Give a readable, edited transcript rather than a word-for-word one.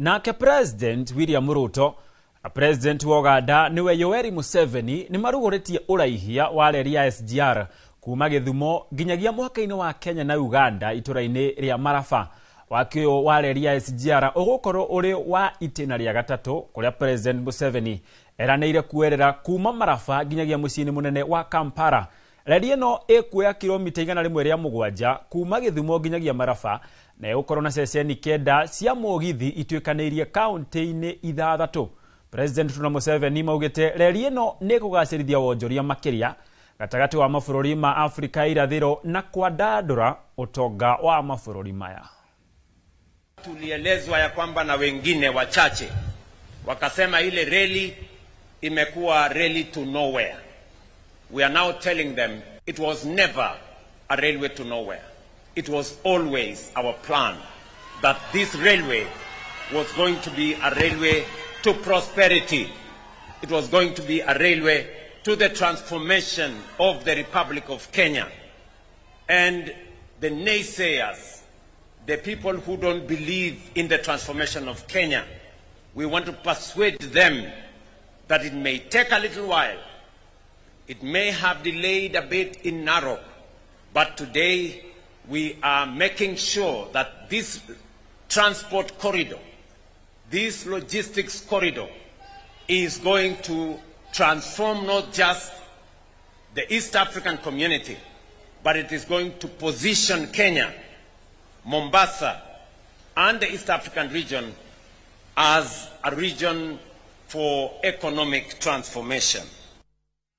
Nake President William Ruto na President wa Uganda nĩwe Yoweri Museveni nĩ marugũrĩtie ũraihia wa reri ya SGR kuma Gĩthumo nginyagia mũhaka-inĩ wa Kenya na Uganda itũra-inĩ rĩa Maraba. Waki ũyũ wa reri ya SGR ũgũkorwo ũrĩ wa itĩna rĩa gatatũ kũrĩa President Museveni eranĩire kuerera kuma Maraba nginyagia mũciĩ-inĩ mũnene wa Kampala. Reri ĩno ĩkuoya kilomita 107 kuma Gĩthumo nginyagia Maraba na ĩgũkorwo na ceceni 9 cia mũgithi ituĩkanĩirie kaunti-inĩ 6. President Ruto na Museveni maugĩte reri ĩno nĩ ĩkũgacĩrithia wonjoria makĩria gatagatĩ wa mabũrũri ma Afrika ya irathĩro na kwandandũra ũtonga wa mabũrũri maya. Tulielezwa ya kwamba na wengine wachache wakasema ile reli imekuwa reli to nowhere. We are now telling them it was never a railway to nowhere. It was always our plan that this railway was going to be a railway to prosperity. It was going to be a railway to the transformation of the Republic of Kenya. And the naysayers, the people who don't believe in the transformation of Kenya, we want to persuade them that it may take a little while. It may have delayed a bit in Narok, but today we are making sure that this transport corridor, this logistics corridor, is going to transform not just the East African community, but it is going to position Kenya, Mombasa, and the East African region as a region for economic transformation.